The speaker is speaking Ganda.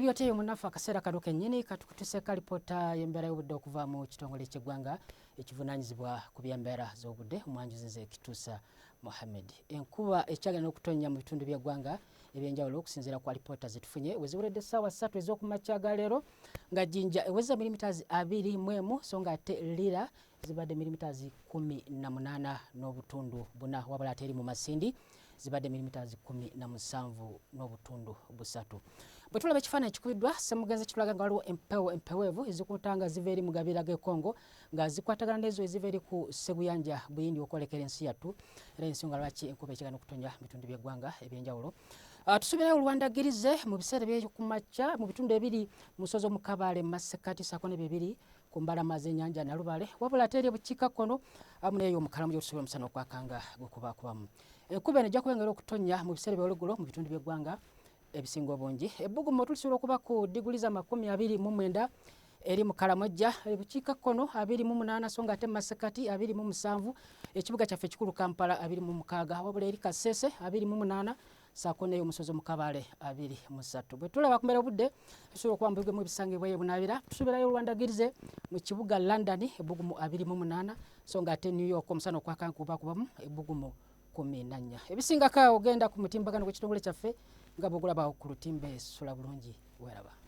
Oli otya eyo munnaffe akaseera kano kennyini katukutuseeko alipoota y'embeera y'obudde okuva mu kitongole ky'eggwanga ekivunaanyizibwa ku by'embeera z'obudde. Omwanjuzi nze Kituusa Mohammed. Enkuba ekyagenda okutonnya mu bitundu by'eggwanga ebyenjawulo okusinziira ku alipoota zetufunye weziwuledde essaawa 3 ez'okumakya ga leero nga Jinja eweza milimitazi 21 so nga ate Lira zibadde milimitazi 18.4, wabula ate eri mu Masindi zibadde milimitazi 17.3. Bwe tulaba ekifaananyi ekikubiddwa Ssemugenzi kitulaga nga waliwo empewo empeweevu ezikuta nga ziva eri mu gabira g'e Congo nga zikwatagana n'ezo eziva eri ku Sseguyanja Buyindi okwolekera ensi yattu, era ensonga lwaki enkuba ekyagana okutonya mu bitundu by'eggwanga ebyenjawulo. Tusuubirayo olwandagirize mu biseera ebyokumakya mu bitundu ebiri mu nsozi omu Kabale mu masekkati ssaako n'ebyo ebiri ku mbalama z'ennyanja Nalubaale, wabula ate eri ebukiikakkono awamu n'eyo mu Kalamoja otusuubira omusana okwaka nga gukubakubamu. Enkuba eno ejja kweyongera okutonnya mu biseera eby'olweggulo mu bitundu by'eggwanga ebisinga obungi. Ebbugumu tulisobola okuba ku diguli za 29 eri mu Kalamojja, ebukiikakkono 28, so nga ate mu masekkati 27, ekibuga kyaffe ekikulu Kampala 26, wabula eri Kasese 28 ssaako n'eyo omusozi mu Kabale 23. Bwe tulaba ku mbeera obudde tusobola okuba mu bigo ebisangibwa eyo Bunaabira, tusuubirayo olwandagirize mu kibuga London ebbugumu 28, so nga ate New York omusana okwaka nkubakubamu ebbugumu 14. Ebisingako awo ogenda ku mutimbagano gw'ekitongole kyaffe nga bw'ogulaba ku lutimbe. Sula bulungi, weeraba.